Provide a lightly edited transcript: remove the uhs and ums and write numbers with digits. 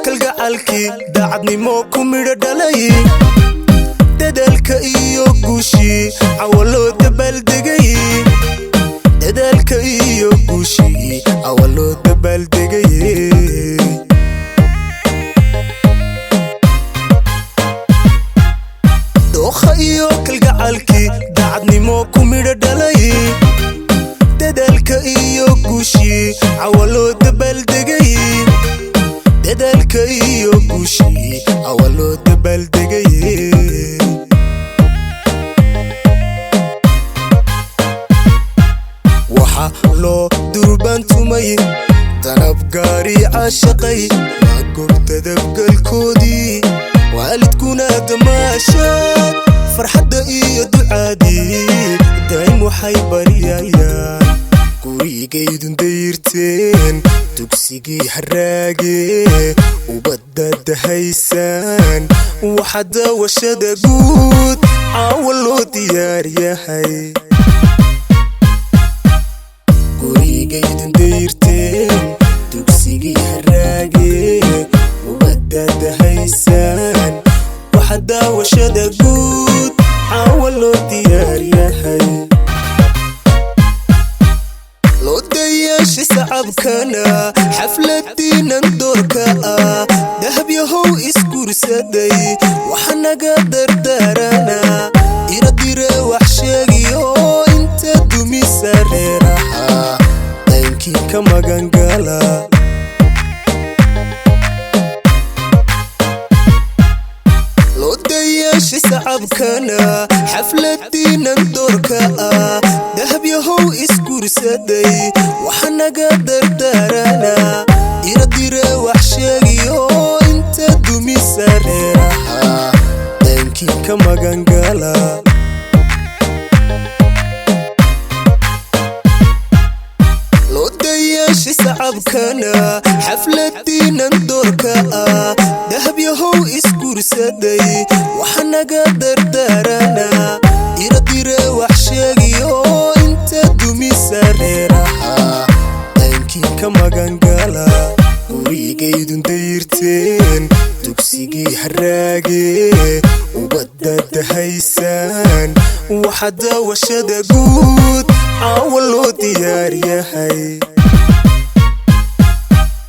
Kalgacalkii daacadnimo ku midho dhalay, dadaalka iyo guushii cawa loo dabaaldegay, dadaalka iyo guushii cawa loo dabaaldegay. Dookha iyo kalgacalkii daacadnimo ku midho dhalay, dadaalka iyo guushii cawa loo dabaaldegay, dadaalka iyo guushii cawa loo dabaaldegay. Waxa loo durbaantumay danab gaari caashaqay, waa goobta dabgalkoodii, waalidkuna damaashaad farxadda iyo ducaadii daa'im waxay baryayaan. Gurigaydun dayrteen, dugsigii haraage, ubadda dahaysaan, waxa daawashada guud caawa loo diyaar yahay. Gurigaydun dayrteen, dugsigii haraage, ubadda dahaysaan, waxa daawashada guud caawa loo diyaar yahay. Loo dayaashay sacabkana xafladiinan doorka ah, dahabyahow isguursaday waxa naga dardaarana, diradire wax sheegiyo inta dumisa reeraha daynkii ka magangala. Loo dayaashay sacabkana xafladiinan doorka ah, dahabyahow isguursaday waxa naga dardaarana, diradire wax sheegiyo inta dumisa reeraha daynkii ka magangala. Loo dayaashay sacabkana xafladiinan doorka ah, dahabyahow isguursaday waxa naga dardaarana, diradire wax sheegiyo inta dumisa reeraha daynkii ka magangala. Gurigaydun dayrteen, dugsigii haraage, ubadda dahaysaan, waxa daawashada guud caawa loo diyaar yahay.